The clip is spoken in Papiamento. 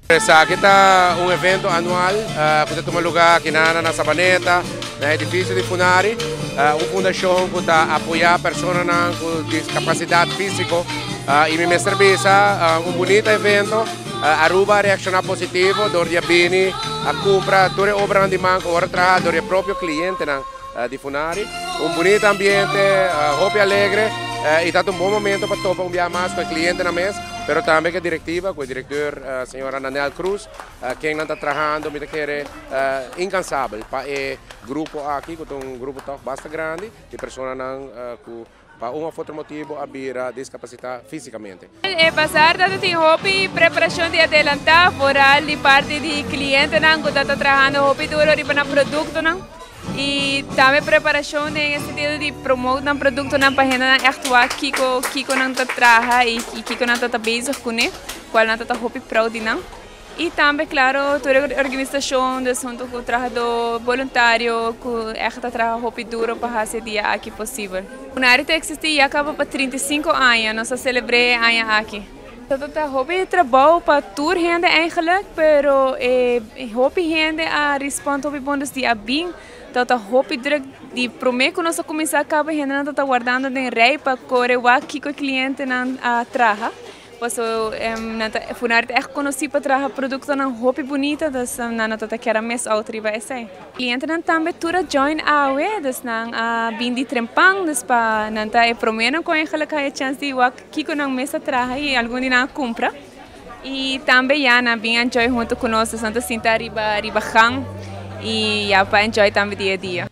Esaki ta un evento anual ku ta tuma lugá aki na Sabaneta, na edifisio di Funari, un fundashon ku ta apoyá personanan ku diskapasidat físiko. I mi mester bisa un bunita evento. Aruba a reakshoná positivo dor di a bini a kumpra tur e obranan di man ku ora traha dor di e propio klientenan di Funari. Un bunita ambiente, hopi alegre i ta un bon momento pa topa un biaha mas ku e klientenan mes, pero tambe ku e direktiva, ku e direkteur señora Nanel Cruz, kennan ta trahando mi ta kere inkansabel pa e grupo aki ku ta un grupo tòg basta grandi di personanan ku pa un òf otro motibu a bira diskapasitá físikamente. E bazar ta tin hopi preparashon di adelantá, foral di parti di klientenan ku ta trahando hopi duro riba nan produktonan i tambe preparashon den e sentido di promote nan produktonan pa hendenan ègt wak kiko kiko nan ta traha i kiko nan ta bezig kuné, kual nan ta hopi proud di nan. I tambe klaro tur e organisashon dus huntu ku trahadó boluntario ku ègt ta traha hopi duro pa hasi e dia aki posibel. Funari ta eksistí ya kaba pa 35 aña, nos a selebr'é e aña aki. Ta ta hopi trabou pa tur hende eigenlijk, pero e hopi hende a respond hopi bon dus di a bin. Ta ta hopi druk di promé ku nos a kuminsá kaba hendenan ta ta wardando den rei pa kore wak kiko e klientenan a traha. Paso nan ta Funari ta ègt konosí pa traha produktonan hopi bunita, dus nan no ta ta keda miss out riba esei. Klientenan tambe tur a join awe, dus nan a bin di trempan, dus pa nan ta e proménan ku eigenlijk haya chèns di wak kiko nan mes a traha i algun di nan a kumpra. I tambe ya nan bin enjoy huntu ku nos, dus nan ta sinta riba riba gang i ya pa enjoy tambe di e dia.